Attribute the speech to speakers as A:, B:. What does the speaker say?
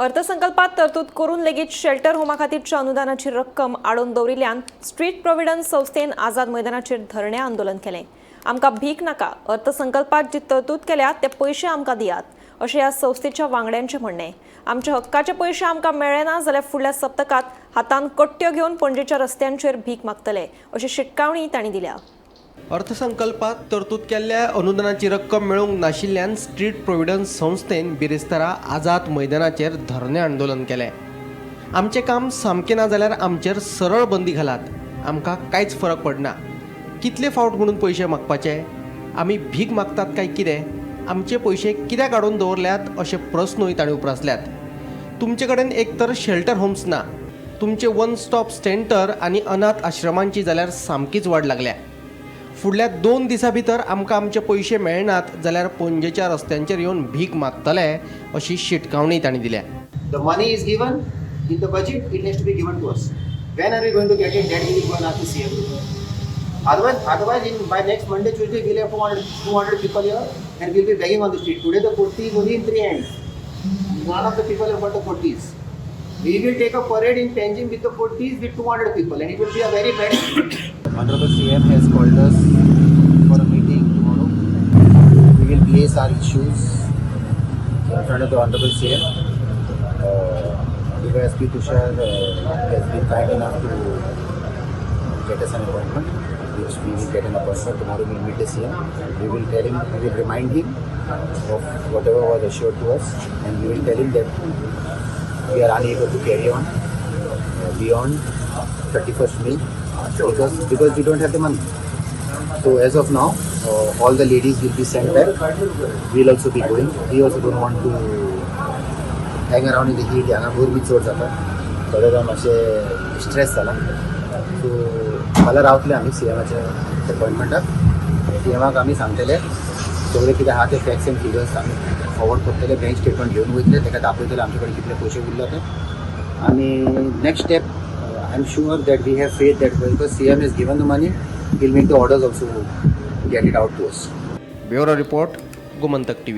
A: अर्थसंकल्पात तरतूद करून लेगीत शेल्टर होमा खातीरच्या अनुदानाची रक्कम आडोवन दवरिल्ल्यान स्ट्रीट प्रोव्हिडन्स संस्थेन आझाद मैदानाचेर धरणें आंदोलन केलें. आमकां भीक नाका, अर्थसंकल्पात जी तरतूद केल्या ते पयशे आमकां दियात, अशें ह्या संस्थेच्या वांगड्यांचें म्हणणें. आमच्या हक्काचे पयशे आमकां मेळ्ळे ना जाल्यार फुडल्या सप्तकांत हातान कट्ट्यो घेवन पणजेच्या रस्त्यांचेर भीक मागतले, अशी शिटकावणी तांणी दिल्या.
B: अर्थसंकल्पात तरतूद केल्ल्या अनुदानाची रक्कम मेळूंक नाशिल्ल्यान स्ट्रीट प्रोविडन्स संस्थेन बिरेस्तारा आझाद मैदानाचेर धरणें आंदोलन केलें. आमचें काम सामकें ना जाल्यार आमचेर सरळ बंदी घालात, आमकां कांयच फरक पडना. कितले फावट म्हणून पयशे मागपाचे? आमी भीक मागतात काय कितें? आमचे पयशे कित्याक आडोवन दवरल्यात, अशे प्रस्नूय तांणी उप्रासल्यात. तुमचे कडेन एक तर शेल्टर होम्स ना, तुमचे वन स्टॉप सेंटर आनी अनाथ आश्रमांची जाल्यार सामकीच वाड लागल्या. फुडल्या 2 दिसां भितर आमकां आमचे पयशे मेळनात जाल्यार पणजेच्या रस्त्यांचेर येवन भीक मागतले, अशी शिटकावणी तांणी दिल्या.
C: The money is given in the budget, it has to be given to us. When are we going to get it? That we will go and ask the CM. Otherwise, by next Monday, Tuesday, we'll have 200, 200 people here and we'll be begging on the street. Today, the koti is only in three hands. None of the people have got the kotis. We will take a parade in Panjim with the kotis with 200 people and it will be a very bad.
D: Honorable CM has called us for a meeting tomorrow. We will place our issues in front of the Honorable CM. DYSP Tushar has been kind enough to get us an appointment, which we will get an appointment. Tomorrow we will meet the CM. We will tell him, we will remind him of whatever was assured to us, and we will tell him that we are unable to carry on beyond 31st May because we don't have the money. So as of now, all the ladies will be sent back. We'll also be going. We also don't want to hang around in the heat. हांगा गरमी चड जाता, थोडे जाण मातशे stress जाला. So फाल्यां रावतले आमी सीएमाच्या अपॉयंटमेंटाक. सीएमाक आमी सांगतले सगळे कितें आहा ते फॅक्ट्स एंड फिगर्स आमी फॉरवर्ड करतले. बँक स्टेटमेंट घेवन वयतले, ताका दाखयतले आमचे कडेन कितले पयशे उरला ते. आनी next step, I am sure that we have faith that because CM has given the money, he'll make the orders also, get it out to us.
B: Bureau report, Gomantak TV.